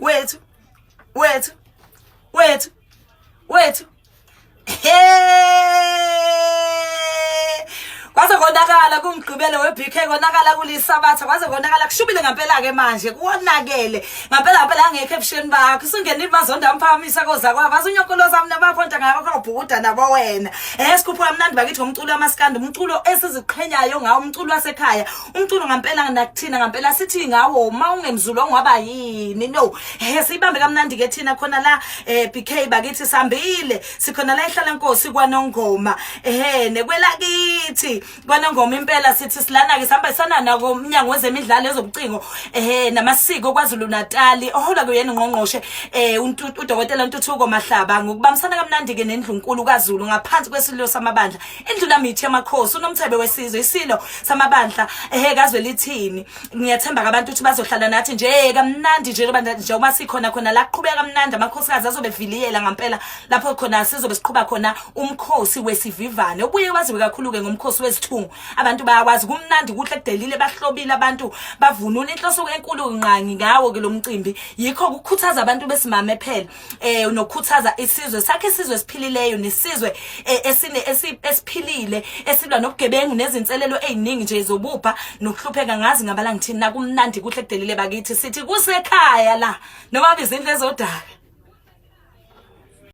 Wethu, wethu, wethu, wethu. Hey! Kwaze konakala kumgqibelo weBK, konakala kulisabatha, kwaze konakala kushubile ngempela ke manje, kuwonakele ngampela ngampela angekho ebusheni bakho. Usungenile bazonda amphakamisa koza kwabo, asunyonkoloza mina baphonta ngakho kwabhukuda nabo wena. Sikhuphuka kamnandi bakithi ngomculo wamaskandi, umculo esiziqhenyayo ngawo, umculo wasekhaya, umculo ngampela nakuthina ngampela sithi ngawo uma ungemzulu ongwaba yini. No, siyibambe kamnandi ke thina khona la BK bakithi, sambile sikhona la ehlala nkosi kwaNongoma, nekwelakithi kwaNongoma impela. Sithi silana ke sihamba sana nako umnyango wezemidlalo, ezobucingo namasiko kwaZulu Natal, oholwa kuyena ungqongqoshe uDokotela Ntuthuko Mahlaba, ngokubambisana kamnandi ke nendlunkulu kaZulu ngaphansi kwesililo samabandla, indlulamithi yamakhosi uNomthebe wesizwe, isilo samabandla kazwe lithini. Ngiyathemba abantu ukuthi bazohlala nathi nje kamnandi nje njengoba sikhona khona la, kuqhubeka kamnandi. Amakhosikazi azobe viliyela ngampela lapho khona sizobe siqhuba khona umkhosi wesivivane, obuye waziwe kakhulu-ke ngomkhosi wezithungu. Abantu bayakwazi, kumnandi, kuhle, kudelile, bahlobile abantu, bavunula. Inhloso enkulu ngqangi ngawo-ke lo mcimbi yikho kukhuthaza abantu besimame phela, nokukhuthaza isizwe sakhe, isizwe esiphilileyo nesizwe esine esiphilile, esilwa nobugebengu nezinselelo eziningi nje zobupha nokuhlupheka. Ngazi ngabala ngithini, nakumnandi, kuhle, kudelile bakithi. Sithi kusekhaya la noma bizindlu ezodaka.